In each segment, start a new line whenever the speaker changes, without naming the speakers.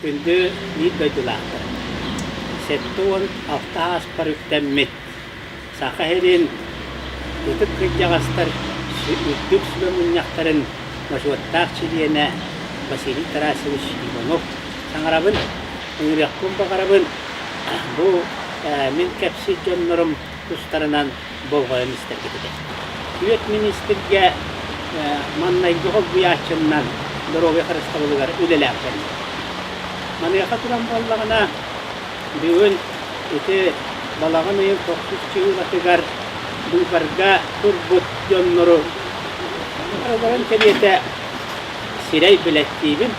Күндү биир дойдулаахтарым, 76 ааспар үктэммит Саха сирин ытык кырдьаҕастар үрдүк сүбэ мунньахтарын бочуоттаах чилиэнэ Василий Тарасович Иванов саҥарабын, ыҥырыахпын баҕарабын. Бу мин кэпсиир дьоннорум тустарынан болҕойон истэргитигэр. Түөрт миниистиргэ маҥнайгы холбуйааччыннан доруобуйа харыстабылыгар үлэлээн кэллим. Маныаха туран буоллаҕына, бүгүн ити балаҕан ыйын тохсус чыылатыгар быыбарга турбут дьоннору барыларын кэриэтэ сирэй билэттиибин.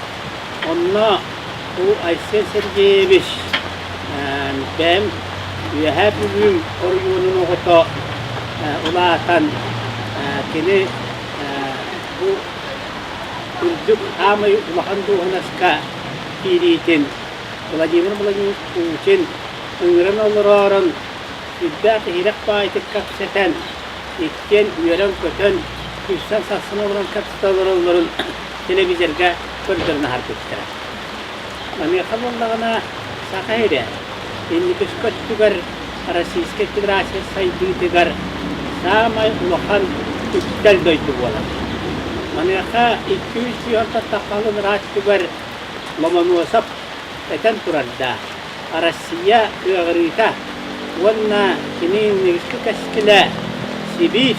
Онно бу Айсен Сергеевич бэйэм Үөһээ Бүлүүм оройуонун оҕото улаатан кини бу үрдүк хаамай улахан дуоһунаска киириитин Владимир Владимирович Путин ыҥыран олороорун сүрдээх иһирэх баайытык кэпсэтэн, иккиэн үөрэн-көтөн, күлсэн-сахсан олорон кэпсэтэ олороллорун телевизорга көрдөрөн аһарбыттара. Маныаха буоллаҕына, Саха сирэ инники өттүгэр Российскай Федерация сайдыытыгар саамай улахан үктэл дойду буолар. Маныаха 200 таххалын ырааттыгар Ломоносов этэн турардаах, Россия кыаҕырыыта уонна кини инники кэскилэ Сибиир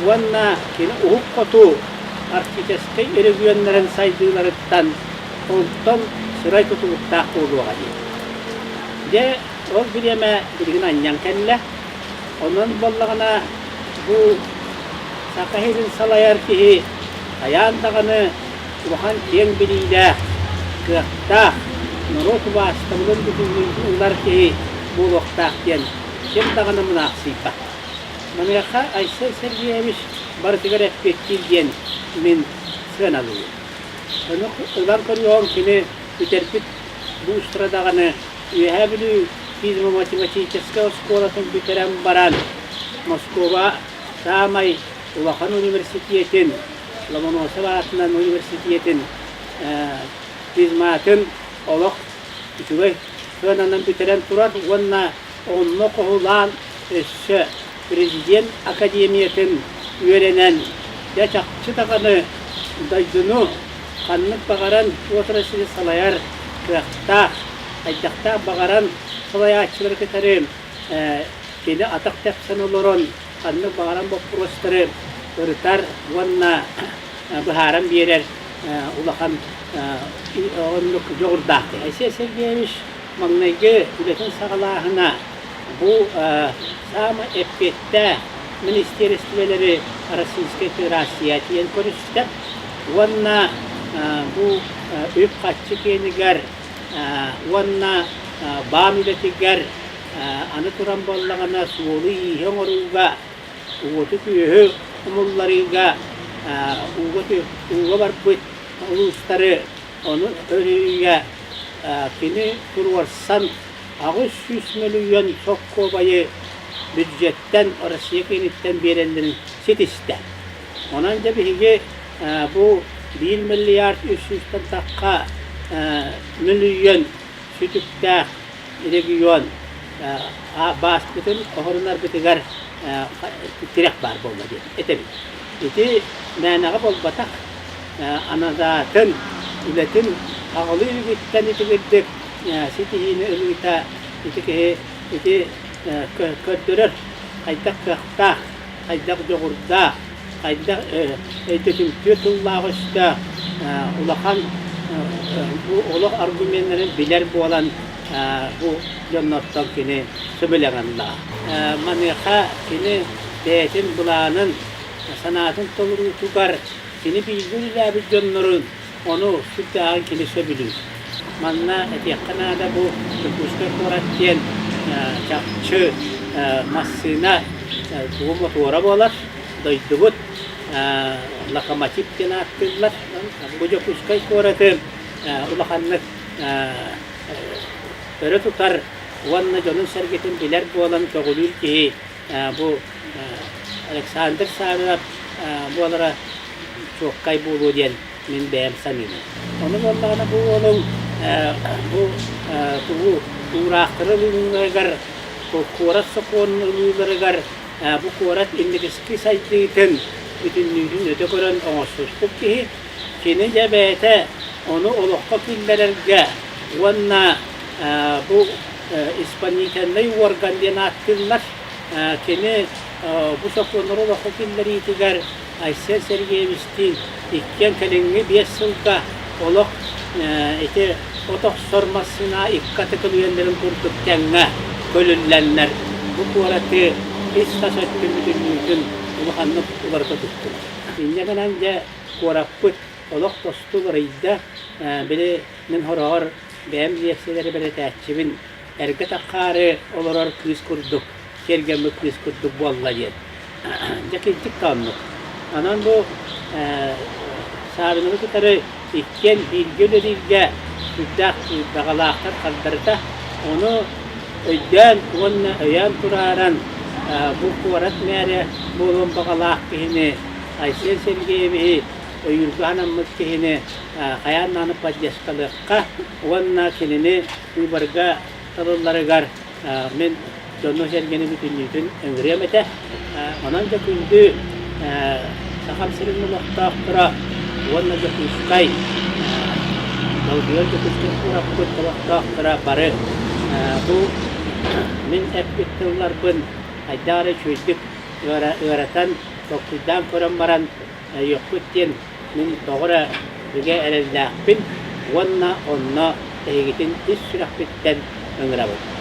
уонна кини Уһук Хоту арктическай регионнарын сайдыыларыттан онтон сырай тутулуктаах буолуоҕа диэн. Дьэ, ол бириэмэ билигин анньан кэллэ. Онон буоллаҕына, бу Саха сирин салайар киһи хайаан даҕаны улахан киэҥ билиилээх, кыахтаах, норуот убаастабылын бүтүннүү ылар киһи буолуохтаах диэн ким даҕаны мунаахсыйбат. Маныаха Айсен Сергеевич барытыгар эппиэттиир диэн мин сыаналыыбын. Ону ылан көрүөҕүҥ кини бүтэрбит буустара даҕаны Үөһээ Бүлүү физико-математическай оскуолатын бүтэрэн баран Москуба саамай улахан университетын Ломоносов аатынан университетын физматын олох үчүгэй сыананан бүтэрэн турар уонна онно хоһулаан өссө президент академиятын үөрэнэн дьэ чахчы даҕаны дойдуну ханнык баҕаран отрасли салайар кыахтаах, хайдахтаах баҕаран салайааччылары кытары кини атах тэпсэн олорон ханнык баҕаран боппуруостары ырытар уонна быһааран биэрэр улахан оннук дьоҕурдаах киһи. Айсен Сергеевич маҥнайгы үлэтин саҕалааһына бу саамай эппиэттээх министиэристибэлэри Российскай Федерация тиийэн көрүстэ уонна бу үп-харчы киэнигэр уонна баан үлэтигэр аны туран буоллаҕына суолу-ииһи оҥорууга, уоту-күөһү умулларыыга, ууга барбыт улуустары ону өрүүгэ кини туруорсан 800 мөлүйүөн солкуобайы бюджеттэн Россия кииниттэн биэрэллэрин ситистэ. Онон дьэ биһиги бу 1 миллиард 300-тэн тахха мөлүйүөн сүтүктээх регион бааспытын оһорунарбытыгар тирэх баар буолла диэн этэбит. Ити мээнэҕэ буолбатах, анадаатын, үлэтин аҕалыы илигиттэн итигирдик ситиһиини ылыыта ити киһи ити көрдөрөр хайдах кыахтаах, хайдах дьоҕурдаах, хайдах өйдөтүмтүө тыллаах-өстөөх улахан бу олох аргуменнарын билэр буолан бу дьоннортон кини сөбүлэҥ ылла. Маныаха кини бэйэтин былаанын, санаатын толоруутугар кини бииргэ үлэлээбит дьоннорун ону сүрдээҕин кини сөбүлүүр. Манна этиэххэ наада бу Дьокуускай куорат диэн чахчы массыына тугу мотуора буолар, дойдубут локомотив диэн ааттыыллар. Бу Дьокуускай куораты улаханнык өрө тутар уонна дьонун-сэргэтин билэр буолан көҕүлүүр киһи бу Александр Савинов буолара чуоккай буолуо диэн мин бэйэм саныыбын. Ону буоллаҕына бу уолуҥ бу тугу уураахтары ылыыларыгар, куорат сокуонун ылыыларыгар бу куорат инникиски сайдыытын бүтүннүүтүн өтө көрөн оҥорсуспут киһи. Кини дьэ бэйэтэ ону олоххо киллэрэргэ уонна бу исполнительнай уорган диэн ааттыыллар. Кини бу сокуоннары олоххо киллэриитигэр Айсен Сергеевичтиин иккиэн кэлиҥҥи 5 сылга олох ити от охсор массыына икки аты көлүйэллэрин курдук тэҥҥэ көлүллэннэр бу куораты ис-тас өттүн бүтүннүүтүн улаханнык уларыта туттулар. Инньэ гынан дьэ куораппыт олох тосту уларыйда. Били мин хороҕор бэйэм лиэксийэлэри бэлэтээччибин эргэ таххаары олорор кыыс курдук, киэргэммит кыыс курдук буолла диэн. Дьэ кырдьык да оннук. Онон бу Савиновы кытары иккиэн бииргэ үлэлииргэ сүрдээх баҕалаахтар хардарыта. Ону өйдөөн уонна өйөөн турааран бу куорат мээрэ буолуон баҕалаах киһини Айсен Сергеевиһи өйүүргэ анаммыт киһини хайаан даҕаны поддержкалыахха уонна кинини быыбарга талылларыгар мин дьону-сэргэни бүтүннүүтүн ыҥырыам этэ. Онон дьэ күндү Сахам сирин олохтоохторо уонна Дьокуускай, долгуйар Дьокуускай куораппыт олохтоохторо бары бу мин эппит тылларбын хайдах эрэ үчүгэйдик ыаратан, толкуйдаан көрөн баран өйүөххүт диэн мин тоҕо эрэ бигэ эрэллээхпин уонна онно эһигитин ис сүрэхпиттэн ыҥырабын.